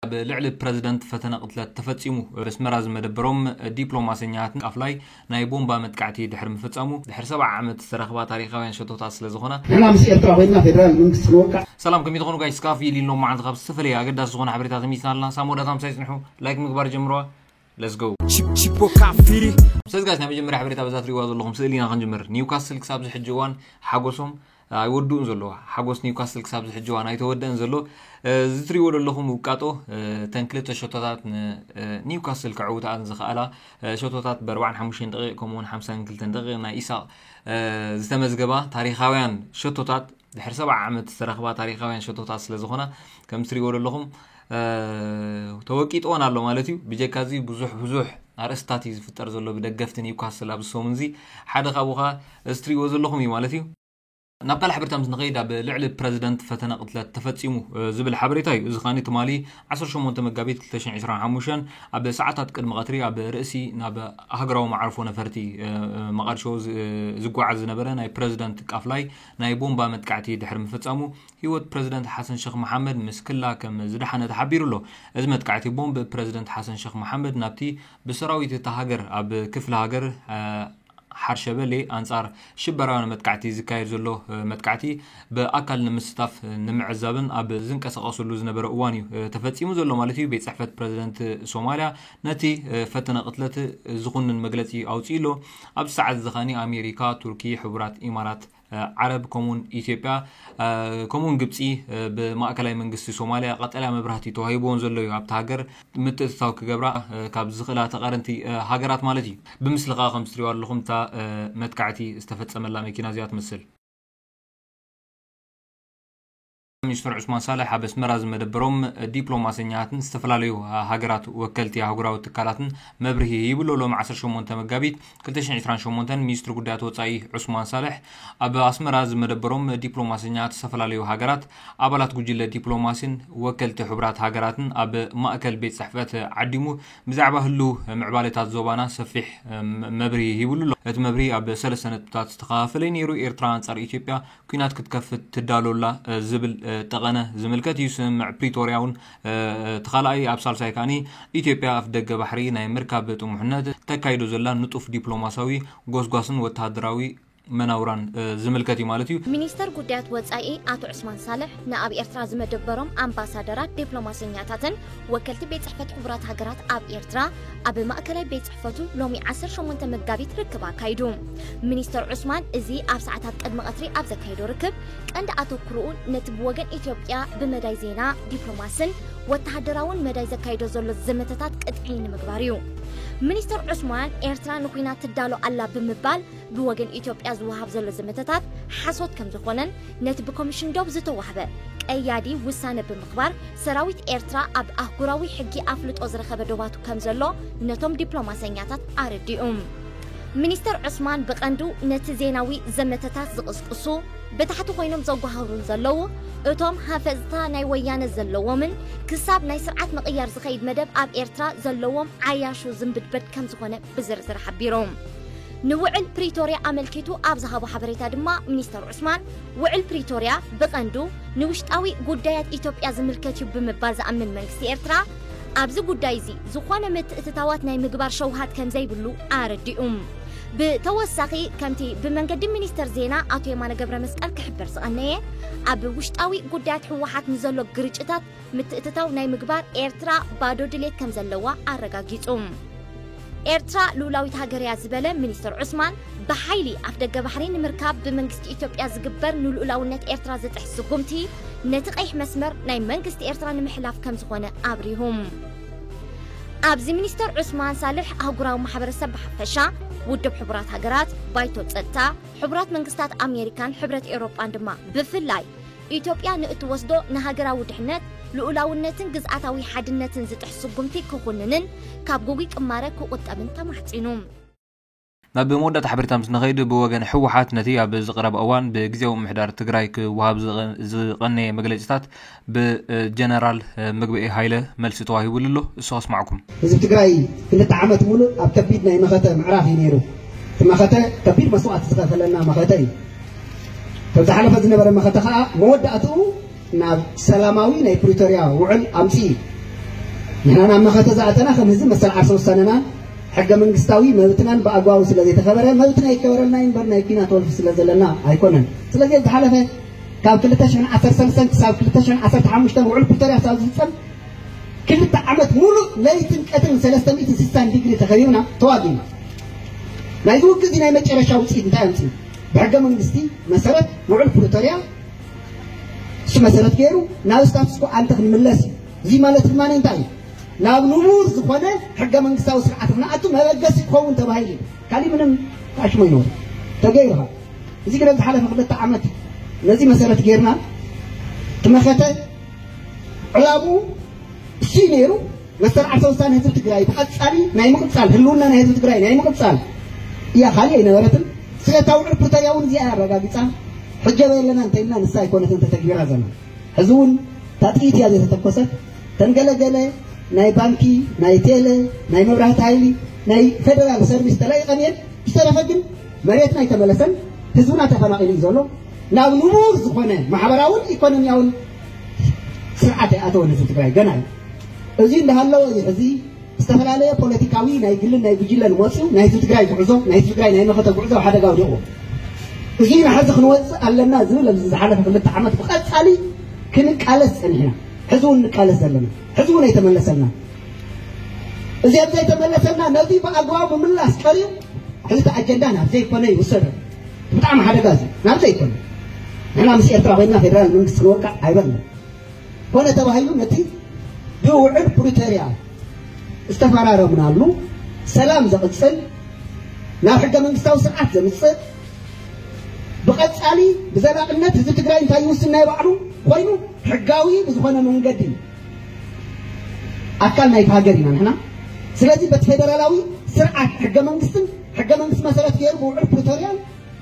ኣብ ልዕሊ ፕረዚደንት ፈተነ ቅትለት ተፈጺሙ። ኣስመራ ዝመደበሮም ዲፕሎማሰኛታትን ቃፍላይ ናይ ቦምባ መጥቃዕቲ ድሕሪ ምፍጻሙ፣ ድሕሪ ሰብዓ ዓመት ዝተረኽባ ታሪኻውያን ሸቶታት ስለ ዝኾና። ንሕና ምስ ኤርትራ ኮይንና ፌደራል መንግስቲ ክንወቅዕ። ሰላም፣ ከመይ ትኾኑ ጋይስ? ካፊ ኢሉ ኣሎ መዓልቲ ካብ ዝተፈላለየ ኣገዳሲ ዝኾነ ሓበሬታት ሚስና ኣለና። ሳብ መወዳእታ ምሳይ ጽንሑ፣ ላይክ ምግባር ጀምርዋ። Let's go። Chip- Chipo Kafiri. ስለዚ ጋይስ፣ ናይ መጀመርያ ሓበሬታ በዛ ትሪእዋ ዘለኹም ስእሊ ኢና ክንጅምር። ኒውካስል ክሳብ ዝሕጂ እዋን ሓጎሶም ኣይወድኡን ዘለዋ። ሓጎስ ኒውካስል ክሳብ ዝሕጂ እዋን ኣይተወደእን ዘሎ። እዚ ትሪእዎ ዘለኹም ውቃጦ፣ እተን ክልተ ሸቶታት ንኒውካስል ከዕውትኣን ዝኸኣላ ሸቶታት፣ ብ ኣርባዓን ሓሙሽተን ደቂቕ ከምኡውን ሓምሳን ክልተን ደቂቕ ናይ ኢሳቕ ዝተመዝገባ ታሪኻውያን ሸቶታት፣ ድሕሪ ሰብዓ ዓመት ዝተረኽባ ታሪኻውያን ሸቶታት ስለ ዝኾና፣ ከም ትሪእዎ ዘለኹም ተወቂጥወን ኣሎ ማለት እዩ። ብጀካ እዚ ብዙሕ ብዙሕ ኣርእስታት እዩ ዝፍጠር ዘሎ ብደገፍቲ ኒውካስል ኣብዚ ሰሙን እዚ። ሓደ ካብኡ ኸኣ እዚ ትሪእዎ ዘለኹም እዩ ማለት እዩ። ናብ ካልእ ሓበሬታ ምስ ንኸይድ፣ ኣብ ልዕሊ ፕረዚደንት ፈተነ ቅትለት ተፈጺሙ ዝብል ሓበሬታ እዩ። እዚ ኸኣ ትማሊ ዓሰርተ ሸሞንተ መጋቢት ክልተ ሽሕን ዕስራን ሓሙሽተን ኣብ ሰዓታት ቅድሚ ቀትሪ ኣብ ርእሲ ናብ ሃገራዊ መዓርፎ ነፈርቲ መቓድሾ ዝጓዓዝ ዝነበረ ናይ ፕረዚደንት ቃፍላይ ናይ ቦምባ መጥቃዕቲ ድሕሪ ምፍጻሙ፣ ህይወት ፕረዚደንት ሓሰን ሸኽ መሓመድ ምስ ክላ ከም ዝደሓነ ተሓቢሩ ኣሎ። እዚ መጥቃዕቲ ቦምብ ፕረዚደንት ሓሰን ሸኽ መሓመድ ናብቲ ብሰራዊት እታ ሃገር ኣብ ክፍለ ሃገር ሓርሸበሌ ኣንጻር ሽበራውያን መጥቃዕቲ ዝካየድ ዘሎ መጥቃዕቲ ብኣካል ንምስታፍ ንምዕዛብን ኣብ ዝንቀሳቐስሉ ዝነበረ እዋን እዩ ተፈጺሙ ዘሎ ማለት እዩ። ቤት ጽሕፈት ፕረዚደንት ሶማልያ ነቲ ፈተነ ቅትለት ዝኹንን መግለጺ ኣውጺኡ ኣሎ። ኣብዚ ሰዓት እዚ ኸኣ ኣሜሪካ፣ ቱርኪ፣ ሕቡራት ኢማራት ዓረብ ከምኡውን ኢትዮጵያ ከምኡውን ግብፂ ብማእከላይ መንግስቲ ሶማልያ ቀጠልያ መብራህቲ ተዋሂብዎን ዘሎ እዩ። ኣብቲ ሃገር ምትእትታው ክገብራ ካብ ዝኽእላ ተቐረንቲ ሃገራት ማለት እዩ። ብምስሊ ከዓ ከም ትሪእዋ ኣለኹም እታ መጥቃዕቲ ዝተፈጸመላ መኪና እዚኣ ትመስል። ሚኒስትር ዑስማን ሳልሕ ኣብ ኣስመራ ዝመደበሮም ዲፕሎማሰኛታትን ዝተፈላለዩ ሃገራት ወከልቲ ኣህጉራዊ ትካላትን መብርሂ ሂቡ ኣሎ። ሎሚ ዓሰርተ ሸሞንተ መጋቢት ክልተ ሽሕን ዕስራን ሸሞንተን ሚኒስትሪ ጉዳያት ወጻኢ ዑስማን ሳልሕ ኣብ ኣስመራ ዝመደበሮም ዲፕሎማሰኛታት ዝተፈላለዩ ሃገራት ኣባላት ጉጅለ ዲፕሎማሲን ወከልቲ ሕቡራት ሃገራትን ኣብ ማእከል ቤት ጽሕፈት ዓዲሙ ብዛዕባ ህሉው ምዕባለታት ዞባና ሰፊሕ መብርሂ ሂብሉ ኣሎ። እቲ መብርሂ ኣብ ሰለስተ ነጥብታት ዝተኸፋፈለ ነይሩ። ኤርትራ ኣንጻር ኢትዮጵያ ኲናት ክትከፍት ትዳሎ ኣላ ዝብል ጠቐነ ዝምልከት እዩ። ስምምዕ ፕሪቶርያ እውን እቲ ካልኣይ፣ ኣብ ሳልሳይ ከኣ ኢትዮጵያ ኣፍ ደገ ባሕሪ ናይ ምርካብ ጥሙሕነት ተካይዶ ዘላ ንጡፍ ዲፕሎማሲያዊ ጎስጓስን ወተሃደራዊ መናውራን ዝምልከት እዩ ማለት እዩ። ሚኒስተር ጉዳያት ወጻኢ ኣቶ ዑስማን ሳልሕ ንኣብ ኤርትራ ዝመደበሮም ኣምባሳደራት፣ ዲፕሎማሰኛታትን ወከልቲ ቤት ጽሕፈት ሕቡራት ሃገራት ኣብ ኤርትራ ኣብ ማእከላይ ቤት ጽሕፈቱ ሎሚ ዓሰርተ ሸሞንተ መጋቢት ርክብ ኣካይዱ። ሚኒስተር ዑስማን እዚ ኣብ ሰዓታት ቅድሚ ቀትሪ ኣብ ዘካየዶ ርክብ ቀንዲ ኣተኩሮኡ ነቲ ብወገን ኢትዮጵያ ብመዳይ ዜና፣ ዲፕሎማስን ወተሃደራውን መዳይ ዘካይዶ ዘሎ ዘመተታት ቅጥዒ ንምግባር እዩ። ሚኒስተር ዑስማን ኤርትራ ንኲናት ትዳሎ ኣላ ብምባል ብወገን ኢትዮጵያ ዝወሃብ ዘሎ ዘመተታት ሓሶት ከም ዝኾነን ነቲ ብኮሚሽን ዶብ ዝተዋህበ ቀያዲ ውሳነ ብምኽባር ሰራዊት ኤርትራ ኣብ ኣህጉራዊ ሕጊ ኣፍልጦ ዝረኸበ ዶባቱ ከም ዘሎ ነቶም ዲፕሎማሰኛታት ኣረዲኡ። ሚኒስተር ዑስማን ብቐንዱ ነቲ ዜናዊ ዘመተታት ዝቕስቅሱ ብታሕቲ ኮይኖም ዘጓሃሩን ዘለዉ እቶም ሃፈዝታ ናይ ወያነ ዘለዎምን ክሳብ ናይ ስርዓት ምቕያር ዝኸይድ መደብ ኣብ ኤርትራ ዘለዎም ዓያሹ ዝንብድበድ ከም ዝኾነ ብዝርዝር ሓቢሮም። ንውዕል ፕሪቶርያ ኣመልኪቱ ኣብ ዝሃቦ ሓበሬታ ድማ ሚኒስተር ዑስማን ውዕል ፕሪቶርያ ብቐንዱ ንውሽጣዊ ጉዳያት ኢትዮጵያ ዝምልከት እዩ ብምባል ዝኣምን መንግስቲ ኤርትራ ኣብዚ ጉዳይ እዚ ዝኾነ ምትእትታዋት ናይ ምግባር ሸውሃት ከም ዘይብሉ ኣረዲኡ። ብተወሳኺ ከምቲ ብመንገዲ ሚኒስተር ዜና ኣቶ የማነ ገብረ መስቀል ክሕበር ዝቐነየ ኣብ ውሽጣዊ ጉዳያት ህወሓት ንዘሎ ግርጭታት ምትእትታው ናይ ምግባር ኤርትራ ባዶ ድሌት ከም ዘለዋ ኣረጋጊጹ። ኤርትራ ልኡላዊት ሃገር እያ ዝበለ ሚኒስተር ዑስማን ብሓይሊ ኣፍ ደገ ባሕሪ ንምርካብ ብመንግስቲ ኢትዮጵያ ዝግበር ንልኡላውነት ኤርትራ ዝጥሕስ ስጉምቲ ነቲ ቀይሕ መስመር ናይ መንግስቲ ኤርትራ ንምሕላፍ ከም ዝኾነ ኣብሪሁ። ኣብዚ ሚኒስተር ዑስማን ሳልሕ ኣህጉራዊ ማሕበረሰብ ብሓፈሻ፣ ውድብ ሕቡራት ሃገራት፣ ባይቶ ጸጥታ፣ ሕቡራት መንግስታት ኣሜሪካን ሕብረት ኤውሮጳን ድማ ብፍላይ ኢትዮጵያ ንእትወስዶ ንሃገራዊ ድሕነት፣ ልኡላውነትን ግዝኣታዊ ሓድነትን ዝጥሕስ ስጉምቲ ክኹንንን ካብ ግጉይ ቅማረ ክቑጠብን ተማሕጺኑ። ናብ መወዳእታ ሓበሬታ ምስ ንኸይድ፣ ብወገን ህወሓት ነቲ ኣብ ዝቐረበ እዋን ብግዜያዊ ምምሕዳር ትግራይ ክወሃብ ዝቐ- ዝቐነየ መግለጺታት ብጀነራል ምግበኤ ሃይለ መልሲ ተዋሂቡሉ ኣሎ። እሱ ከስማዕኩም። ህዝቢ ትግራይ ክልተ ዓመት ሙሉእ ኣብ ከቢድ ናይ መኸተ ምዕራፍ እዩ ነይሩ። እቲ መኸተ ከቢድ መስዋእቲ ዝኸፈለና መኸተ እዩ። ከም ዝሓለፈ ዝነበረ መኸተ ከዓ መወዳእትኡ ናብ ሰላማዊ ናይ ፕሪቶርያ ውዕል ኣምፅኡ እዩ። ንሕና ናብ መኸተ ዝኣተና ከም ህዝቢ መሰል ዓርሰ ውሳነና ሕገ መንግስታዊ መብትናን ብኣግባቡ ስለ ዘይተኸበረ፣ መብትና ይከበረልና እምበር ናይ ኲናት ወልፊ ስለ ዘለና ኣይኮነን። ስለዚ ዝሓለፈ ካብ ክልተ ሽሕን ዓሰርተ ሰለስተን ክሳብ ክልተ ሽሕን ዓሰርተ ሓሙሽተን ውዕል ፕሪቶርያ ክሳብ ዝፍጸም ክልተ ዓመት ሙሉእ ለይትን ቀትርን ሰለስተ ሚእትን ስሳን ዲግሪ ተኸቢብና ተዋጊና። ናይዚ ውግእ እዚ ናይ መጨረሻ ውፅኢት እንታይ ኣምፅኡ? ብሕገ መንግስቲ መሰረት ውዕል ፕሪቶርያ እሱ መሰረት ገይሩ ናብ ስታትስኮ ኣንተ ክንምለስ እዩ። እዚ ማለት ድማ እንታይ እዩ? ናብ ንቡር ዝኾነ ሕገ መንግስታዊ ስርዓት ክንኣቱ መበገሲ ክኸውን ተባሂሉ እዩ። ካሊእ ምንም ኣሽሞ ይኖር ተገይሩኻ። እዚ ግን ኣብ ዝሓለፈ ክልተ ዓመት ነዚ መሰረት ጌርና ትመኸተ ዕላምኡ እሱ ነይሩ። መሰል ዓርሰ ውሳነ ህዝቢ ትግራይ ብቐጻሊ ናይ ምቕጻል፣ ህልውና ናይ ህዝቢ ትግራይ ናይ ምቕጻል እያ፣ ካሊእ ኣይነበረትን። ስለታ ውዕል ፕሪቶርያ እውን እዚኣ ኣረጋጊጻ። ሕጀበ የለና እንተኢልና ንሳ ኣይኮነትን ተተግቢራ ዘላ። ሕዚ እውን እታ ጥይት እያ ዘይተተኮሰት። ተንገለገለ ናይ ባንኪ፣ ናይ ቴለ፣ ናይ መብራህቲ ሓይሊ፣ ናይ ፌደራል ሰርቪስ ተለቂቐን እየን። ዝተረፈ ግን መሬትና ኣይተመለሰን፣ ህዝብና ተፈናቒሉ እዩ ዘሎ። ናብ ንቡር ዝኾነ ማሕበራውን ኢኮኖሚያውን ስርዓት ኣይኣተወን ህዝቢ ትግራይ ገና እዩ። እዚ እንዳሃለወ እዩ ሕዚ ዝተፈላለየ ፖለቲካዊ ናይ ግልን ናይ ጉጅለን ወፂኡ ናይ ህዝቢ ትግራይ ጉዕዞ፣ ናይ ህዝቢ ትግራይ ናይ መኸተ ጉዕዞ ኣብ ሓደጋ ወዲቑ። እዚ ንሓዚ ክንወፅእ ኣለና ዝብል ኣብዚ ዝሓለፈ ክልተ ዓመት ብቐፃሊ ክንቃለስ ፀኒሕና። ሕዚ እውን ንቃለስ ዘለና። ሕዚ እውን ኣይተመለሰና። እዚ ኣብ ዘይተመለሰና ነዚ ብኣግባቡ ምምላስ ቀሪቡ ሕዚ እቲ ኣጀንዳ ናብ ዘይኮነ ይውሰዶ። ብጣዕሚ ሓደጋ እዚ ናብ ዘይኮነ። ንሕና ምስ ኤርትራ ኮይና ፌደራል መንግስቲ ክንወቅዕ ኣይበልና። ኮነ ተባሂሉ ነቲ ብውዕል ፕሪቶርያ ዝተፈራረምናሉ ሰላም ዘቕጽል ናብ ሕገ መንግስታዊ ስርዓት ዘምጽእ ብቐጻሊ ብዘላቕነት ህዝቢ ትግራይ እንታይ ይውስን ናይ ባዕሉ ኮይኑ ሕጋዊ ብዝኾነ መንገዲ ኣካል ናይቲ ሃገር ኢና ንሕና። ስለዚ በቲ ፌደራላዊ ስርዓት ሕገ መንግስትን ሕገ መንግስቲ መሰረት ገይሩ ብውዕል ፕሪቶርያን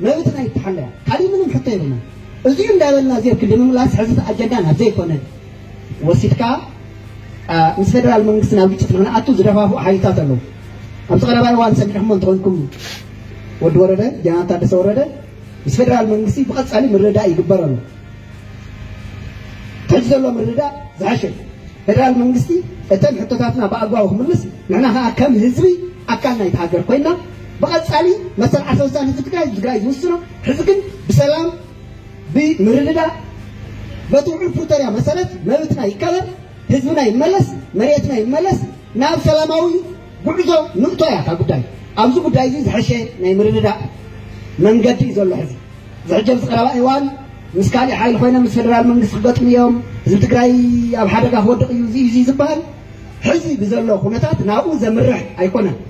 መብትና ይተሓለያ። ካሊእ ምንም ሕቶ የብልና። እዚኡ እንዳበልና እዚ ኣብ ክንዲ ምምላስ ሕዚ እቲ ኣጀንዳ ናብ ዘይኮነ ወሲድካ ምስ ፌደራል መንግስቲ ናብ ግጭት ንክንኣቱ ዝደፋፍኡ ሓይልታት ኣለዉ። ኣብዚ ቀረባ እዋን ሰሚዕኹሞ እንተኾንኩም ወዲ ወረደ ጀነራል ታደሰ ወረደ ምስ ፌደራል መንግስቲ ብቐጻሊ ምርድዳእ ይግበር ኣሎ። ሕጂ ዘሎ ምርድዳእ ዝሓሸ እዩ። ፌደራል መንግስቲ እተን ሕቶታትና ብኣግባቡ ክምልስ፣ ንሕና ከዓ ከም ህዝቢ ኣካል ናይቲ ሃገር ኮይና ብቐጻሊ መሰል ዓርሰ ውሳነ ህዝቢ ትግራይ ህዝቢ ትግራይ ዝውስኖ። ሕዚ ግን ብሰላም ብምርድዳእ በቲ ውዕል ፕሪቶርያ መሰረት መብትና ይከበር፣ ህዝብና ይመለስ፣ መሬትና ይመለስ፣ ናብ ሰላማዊ ጉዕዞ ንእቶ እያ እታ ጉዳይ። ኣብዚ ጉዳይ እዚ ዝሐሸ ናይ ምርድዳእ መንገዲ እዩ ዘሎ። ሕዚ ዝሕጀብ ዝቀረባ እዋን ምስ ካሊእ ሓይሊ ኮይኖም ምስ ፌደራል መንግስቲ ክገጥሙ እዮም፣ ህዝቢ ትግራይ ኣብ ሓደጋ ክወድቕ እዩ፣ እዚ እዩ ዝበሃል ሕዚ ብዘሎ ኩነታት ናብኡ ዘምርሕ ኣይኮነን።